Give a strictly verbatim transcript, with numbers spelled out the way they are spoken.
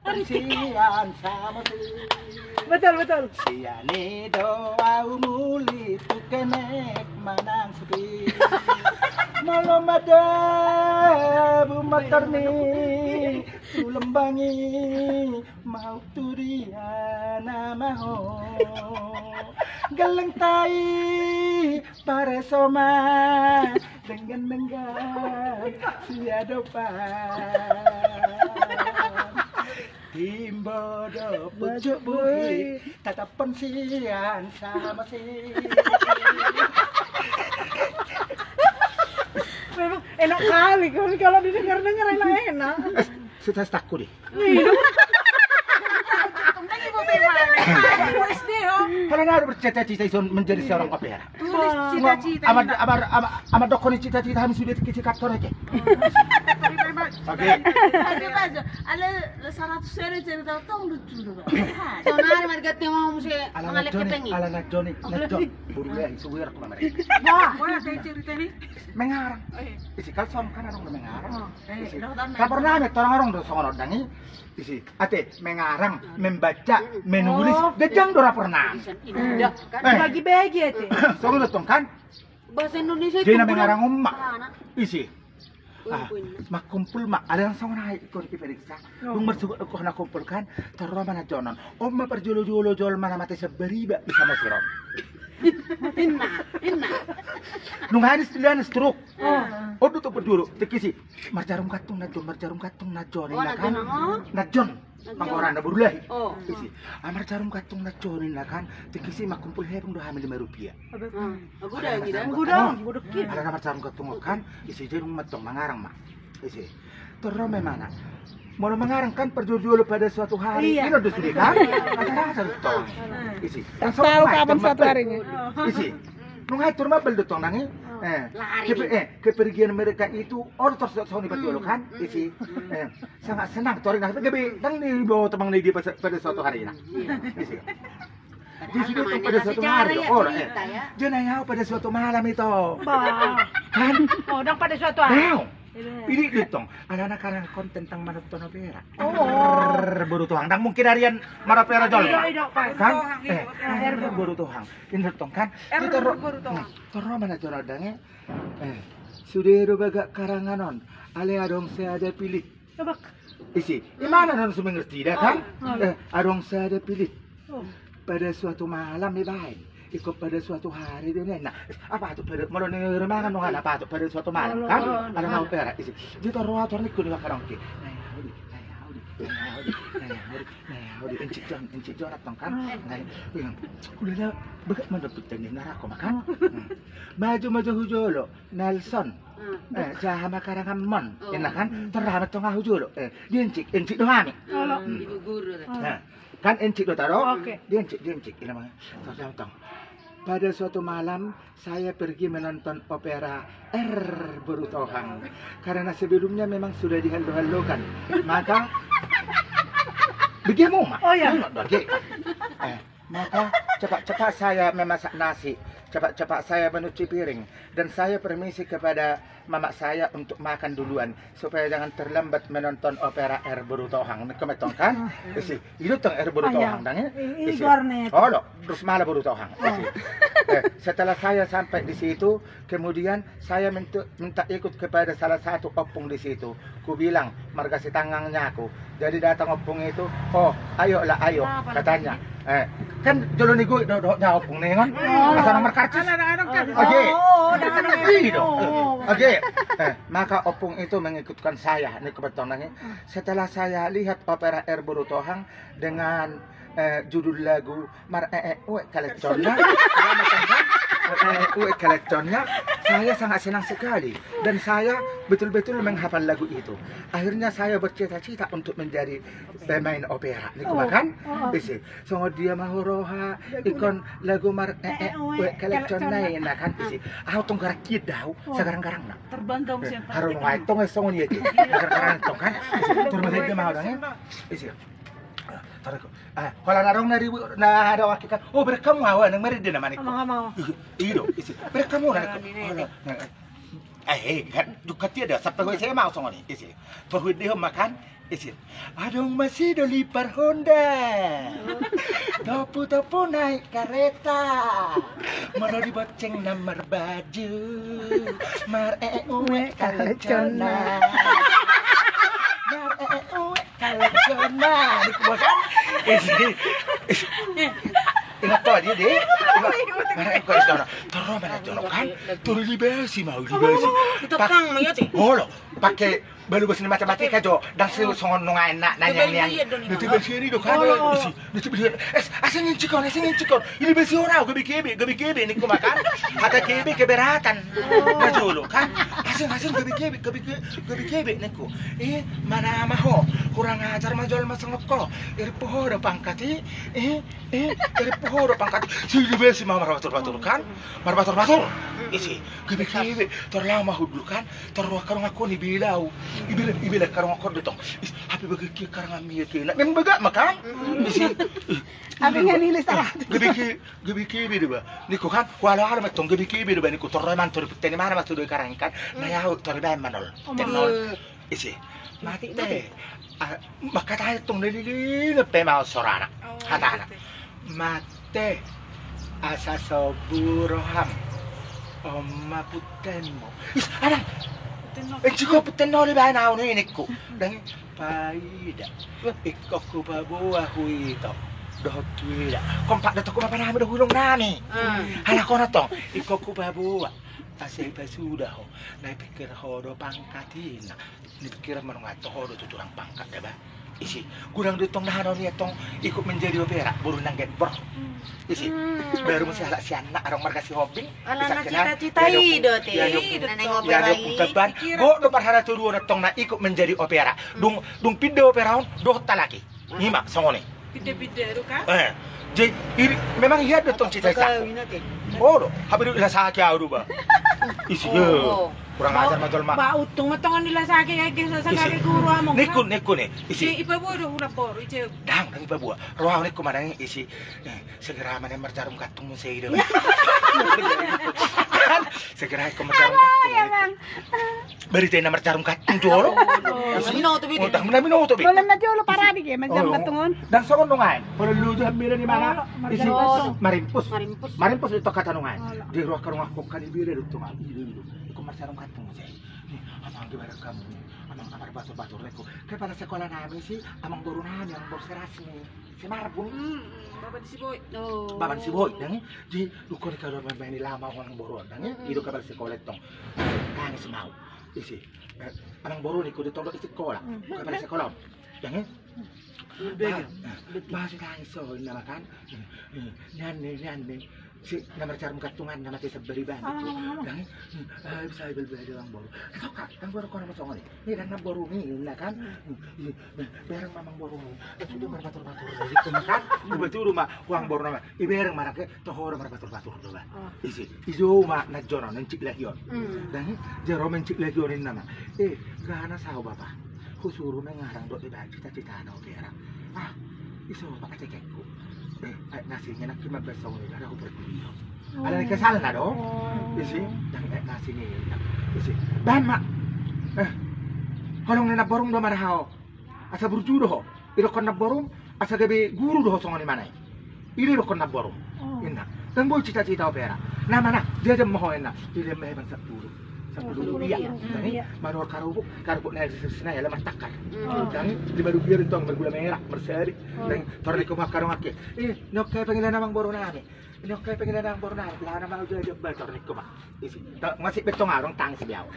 Sian sama si. Betul, betul. Sian i do au muli tu kenek manang supi. Molo madabu matar ni tu lembangi mau tu dia nama ho. Geleng tai paresoma denggan-denggan siadopan. Timbo do pucuk buhi tatapon sian sama si. Memang enak kali kalau didengar-dengar, enak-enak. Sita-sitaku di. Kalau na bercita-cita itu menjadi seorang opera. Tulis cita-cita. Ama, ama, ama, ama dokon cita-cita kami sudah kecil kantor aja. Oke. Ada seratus seri cerita tong lucu dulu. Sonar marga tengah musi. Ala na Joni, ala na Joni, na Joni. Buru ya, suwe aku nama. Wah, wah, cerita ni. Mengarang. Isi kalsom kan orang mengarang. Isi. Raporna me torang orang do songon odang i. Isi, ate, mengarang, membaca, menulis, gejang do raporna. Bagi-bagi ate. Songon do tong kan. Bahasa Indonesia itu jadi na mengarang umma. Isi. Mangkumpul ma, ada yang songon ai ikon diperiksa. Dung marsugut do na kumpul kan, torro ma na jonon. Umma parjolo-jolo jolma na mate seberiba bisa masirom. Inna, inna. Nunga anis pilihan stroke. Odu tu berduru, tekisi. Marjarum gantung na jon, marjarum gantung na jon, inna kan? Na jon. Mangkorana boru lahi. Isi. Ah, marjarum gantung na jon, inna kan? Tekisi mangkumpul hepeng do hami lima rupiah. Gudang, gudang. Ala na marjarum gantung kan? Isi, jadi mantong mangarang ma. Isi. Torro memang. Molo mangarang kan parjolo-jolo pada suatu hari. Ino do sude kan? Isi. Tahu kapan suatu harinya. Isi. Nunga atur mabal do tong nangi. Eh, kepergian mereka itu, oh, terus songon i parjolo kan? Isi. Eh, sangat senang tori na gabe ndang ni bo temang ni dia pada suatu hari na. Isi. Di situ pada suatu hari, oh, eh. Jadi na pada suatu malam itu. Kan? Oh, ndang pada suatu hari. Ini do tong, alana karena konten tentang manonton opera. Boru Tohang, ndang mungkin arian maropera jolma. Kan? Eh, boru Tohang. Ini do tong kan? Torro ma na jon odang i. Eh, sude do bagak karangan on. Alai adong sada pilit. Isi, imana non sumengerti da kan? Eh, adong sada pilit. Pada suatu malam ibaen. Iko pada suatu hari do ninna. Apa tu pada, molo ni remangan nunga na apa tu pada suatu malam kan? Ada mau pera isi. Dia taruh atur ni kuni makan ongki. Nah, odi encik jon, encik jon atong kan. Nah, udah dah, begat mana tu tadi narako makan. Maju maju hujolo, Nelson. Eh, jaha ma karangan mon. Enak kan? Terah ma tongah hujolo. Eh, diencik, encik do hami. Ibu guru. Kan encik do taro? Oke. Diencik, diencik. Ina mah. Tong, tong, tong. Pada suatu malam saya pergi menonton opera R Boru Tohang. Karena sebelumnya memang sudah dihallo-hallokan. Maka begitu ma. Oh ya. Eh, maka cepat-cepat saya memasak nasi, cepat-cepat saya menuci piring, dan saya permisi kepada mamak saya untuk makan duluan supaya jangan terlambat menonton opera R Boru Tohang. Niko metong kan? Isi, itu tong R Boru Tohang dang ya? Isi. Olo, terus malah Boru Tohang. Isi. Eh, setelah saya sampai di situ, kemudian saya minta, minta ikut kepada salah satu ompung di situ. Kubilang, marga Sitanggang nyaku. Jadi datang ompung itu, "Oh, ayolah, ayo," katanya. Eh, kan jolo ni gue do, do, jawab ompung ni kan? Masa nang markarcis? Oke. Oke. Eh, maka ompung itu mengikutkan saya. Ini kebetulan ini. Setelah saya lihat opera R Boru Tohang dengan, eh, judul lagu Mar-, eh, eh, ue, kaleconna. Eh, ue, kaleconna. Saya sangat senang sekali. Dan saya betul-betul menghafal lagu itu. Akhirnya saya bercita-cita untuk menjadi pemain opera. Niko kan? Isi. Songon dia ma huroha, ikon lagu mar-, eh, eh, ue, kaleconna, enak kan? Isi. Au tong garak kid au, sagarang-garang na. Terbang dong siapa? Harus ngai tong songon dia. Sagarang-garang tong kan? Isi. Turun dia mau dong ya. Isi. Taruh. Ah, kalau narong nari na ada wakil kan. Oh, berkamu awa nang mari dia nama niko. Amang, amang. Iyo, isi. Berkamu na niko. Eh, kan juga dia ada sampai gue saya mau songon ini. Isi. Perhuit dia makan. Isi. Adong ma si doli parhonda. Topu-topu naik kareta. Molo dibonceng na marbaju. Mar-e-e-ue kalejona. Mar-e-e-ue kalejona. Isi. Isi. Ingot ho dia, dia. Ingot. Mar-e-e-ue kalejona. Torro ma na jono kan. Torro libasi mau libasi. Olo. Pake Balu bos ni matematika jo, ndang songon nunga enak nanya nian. Niti besi ni do kan. Isi, niti besi. Es, asing incikon, asing incikon. Ini besi ora, gabe kebe, gabe kebe ningku ma kan. Hata kebe keberatan. Na jolo kan. Asing, asing gabe kebe, gabe kebe ningku. Eh, mana ma ho. Kurang ajar ma jolma songon ho. Iripu ho do pangkat i. Eh, eh, iripu ho do pangkat i. Si ini besi ma marbatur-batur kan. Marbatur-batur. Isi, gabe kebe. Torlama hundul kan. Torro angka dongan ho ni bela au. Ibela, ibela angka dongan ho do tong. Is, hape bagak ki angka dongan mi ke na. Memang bagak ma kan. Isi. Gabe ke, gabe kebe do ba. Ningku kan. Wala wala ma tong gabe kebe do ba ningku torro mantor puteni mana ma tu do karang kan. Na yau torro baen manol. Tenol. Isi. Mate. Mangkatai tong na lili na pe ma sorana. Hatana. Mate. Asa so buru ham. Oma putenmu. Is, adang. Enciko putenno di baen au ni ningku. Dang paida. Ingkon hupaboa huito. Dohot huida. Kompak do tong hupaboa nami do hulong nami. Halak ona tong. Ingkon hupaboa. Asa ipasuda ho. Na ipikir ho do pangkat i na. Ni pikiran manunga toho do tu tulang pangkat da ba. Isi. Gudang do tong dahanon ia tong ikut menjadi opera boru nangget bor. Isi. Baru mesti halak si anak arong marga si hobing. Ala na cita-cita i do te. Ia do putaban. Bo do parhara tu dua tong na ikut menjadi opera. Dung dung pinda opera on dohot talaki. Ima songoni. Pinda-pinda do kan. Eh, jadi memang ia do tong cita-cita. Oh do, hape do ilasake au do ba. Isi. Kurang ajar ma jolma. Ba untung ma tongon ilasake ya ke sasakali guru among. Ningku ningku ni. Isi. Ipaboa do hula boru ise. Dang dang ipaboa. Roha ningku manang isi. Segera mana marjarum gantung muse i do. Segera ikut marjarum gantung. Bari tena marjarum gantung jolo. Minoto bidi. Minoto bidi. Bolan na jolo paradi ge marjarum gantung on. Dang songon nunga i. Bolan luju hambira di mana? Isi. Marimpus. Marimpus. Marimpus itu kata nunga i. Di roha karunga kokka di bira do tonga. Ido ido. Ikut marjarum gantung muse. Ni amang di barak kamu ni. Amang amar batur-batur reko. Kepala sekolah nami si amang boru nami amang boru serasi ni. Si Marbun. Baban si Boy. Baban si Boy dang. Di dukon i kador main-main i lama amang boru dang. Ido kepala sekolah tong. Tangis mau. Isi. Amang boru ni kudu tong do isi sekolah. Kepala sekolah. Dang. Bahas tangis so nama kan. Nian ni nian ni. Si na marjarum gantung an na mate sabar i bani. Dang. Bisa ibal bela di amang boru. Soka dang boru kona ma songoni. Ni dang na boru ni na kan. Bereng ma amang boru ni. Sudah marbatur-batur. Kan. Uba turu ma uang boru nama. Ibereng ma nake toho do marbatur-batur do ba. Isi. Ijo ma na jono na incik lahion. Dang. Jaro ma incik lahion inna ma. Eh, gana sao bapa. Husuru mengarang do iba cita-cita na opera. Ah, iso bapa cekekku. Eh, aek nasi ngenak ki mabasa uni gara huperdui. Ala ni kesalna do. Isi, dang aek nasi ngenak. Isi, baen ma. Eh, holong ni na borung do maraha ho. Asa burju do ho. Idokkon na borung, asa gabe guru do ho songon i mana i. Ido idokkon na borung. Inna. Dang boi cita-cita opera. Na mana, jajan ma ho inna. Ido ma heban sapulu. Sapulu rupiah. Dang i, manuhor karupuk, karupuk na sesena ya lemas takar. Dang i, lima rupiah do tong margula merah, marsabi. Dang i, tor ningku ma angka dongan ke. Eh, nokka pengilan amang boru nami. Nokka pengilan amang boru nami. Lah na mau jajan ba tor ningku ma. Isi. Masih betong adong tangis biau.